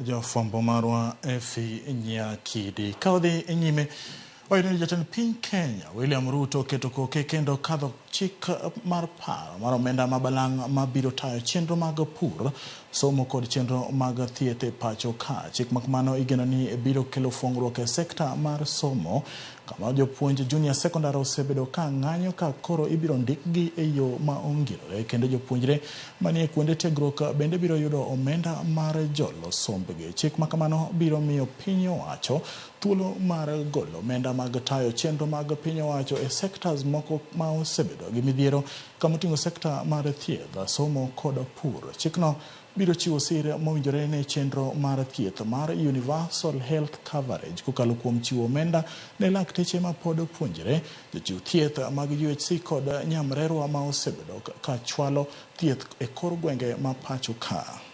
Jafwambo marwa Effie Nyakidi. Ka odhi nyime, wayudo ni jatend piny Kenya William Ruto oketo koke kendo kadho chik mar paro mar omenda ma balang' mabiro tayo chenro mag pur, somo kod chenro mag thieth e pacho ka. Chik ma kamano igeno ni biro kelo fuong'ruok e sekta mar somo kama jopuonj junior secondary osebedo ka ng'anyo ka koro ibiro ndikgi e yo ma ongirore kendo jopuonjre manie kuonde tiegruok bende biro yudo omenda mar jolo sombgi. Chik ma kamano biro miyo piny owacho thuolo mar golo omenda mag tayo chenro mag piny owacho e sectors moko ma osebedo gi midhiero kamoting'o sekta mar thieth, somo kod pur. Chikno biro chiwo sir mowinjore ne chenro mar thieth mar Universal Health Coverage kokalo kuom chiwo omenda ne lakteche ma pod puonjre, jochiw thieth mag UHC kod nyamrerwa ma osebedo ka chwalo thieth e kor gwenge ma pacho ka.